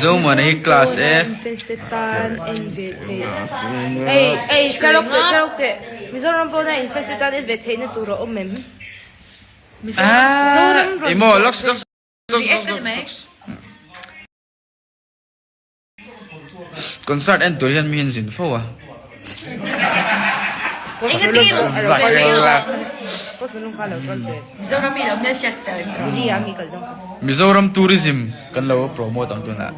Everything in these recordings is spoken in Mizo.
Zomana hi class e. Emaw looks looks looks looks. Concert en tur hian mi hian zin fo a. Mizoram tourism kan lo promote ang tunah.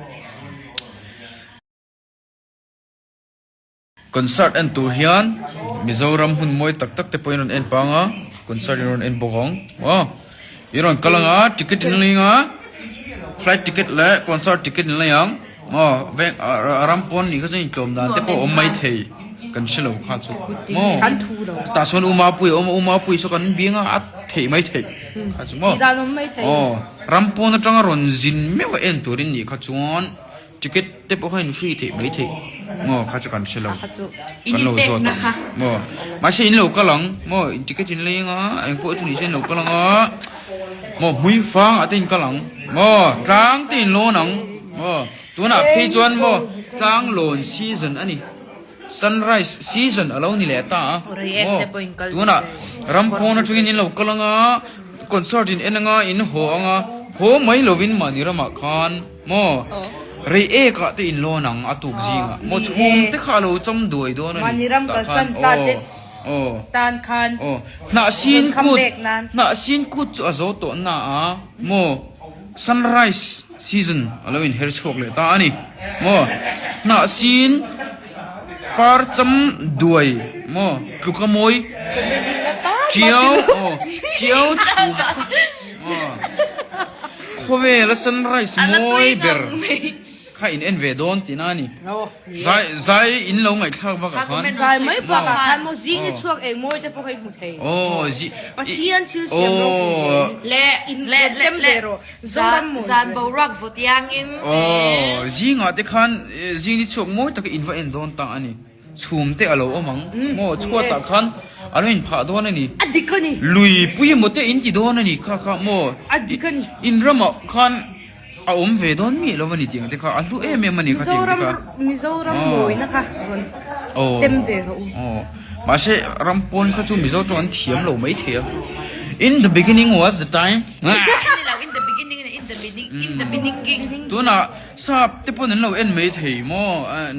Concert en tur hian Mizoram hmun mawi tak tak te pawh in rawn en pang a, concert in rawn en bawk ang aw. In rawn kal ang a, ticket in lei ang a, flight ticket leh concert ticket in lei ang aw veng a ram pawn nih kha chuan intlawm dan te pawh a awm mai thei kan hre lo kha chu maw. Tah chuan U Mapuii a awm a, U Mapuii saw kan biang a, a theih mai theih kha chu maw. Aw ram pawn atanga rawn zin meuh a en turin nih kha chuan. Ticket te pawh kha in free theih mai theih maw kha chu kan hre lo kan lo zawt ang maw mahse in lo kal ang maw in ticket in lei anga eng pawh chu nise in lo kal anga maw hmui fang ah te in kal ang maw tlang te in lawn ang maw tunah phei chuan maw tlang lawn season a ni. Sunrise season a lo ni leh ta a maw tunah ram pawn atangin in lo kal anga concert in en anga in haw anga haw mai lovin mahni ramah khan maw rei ek ah te in lawn ang a tuk zingah maw chhum te kha a lo cham duai dawn a ni tah khan aw aw aw hnahsin kut hnahsin kut chu a zo tawh na a maw sunrise Season a lo inher chhuak leh ta a ni maw? Hnah sin par cham duai maw? Tluka mawi tiau aw tiau chhum kha aw khawvela sunrise mawi ber kha in en ve dawn tihna a ni. Zai zai in lo ngaihthlak bakah khan Zai mai bakah khan maw zing ni chhuak eng mawi te pawh kha i hmu thei. Aw zi Pathian thil siam ropui zel in Le tem le ve rawh. Zoram mawi Zan zel. boruak vawt iangin. Aw zingah te khan zing ni chhuak mawi taka in va en dawn ta a ni. Chhum te a lo awm ang maw chhuatah khan a lo inphah dawn a ni. A dik a ni. Lui pui emaw te in ti dawn a ni kha kha maw. A dik a ni. In ramah khan. A awm ve dawn miah lo a ni tih ang te kha a hlu em em a ni kha tih ang te kha. Mizoram mawina kha rawn tem ve rawh u. Aw mahse ram pawn kha chu Mizo tawng an thiam lo mai thei a. In the beginning was the time. Ni lo in the beginning in the in the beginning. Tunah sap te pawn an lo en mai thei maw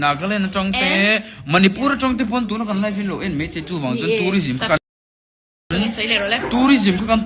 Nagaland atang te Manipur atang te pawn tuna kan live in lo en mai thei chuvang chuan tourism kha kan Sawi leh rawh le. Tourism kha kan.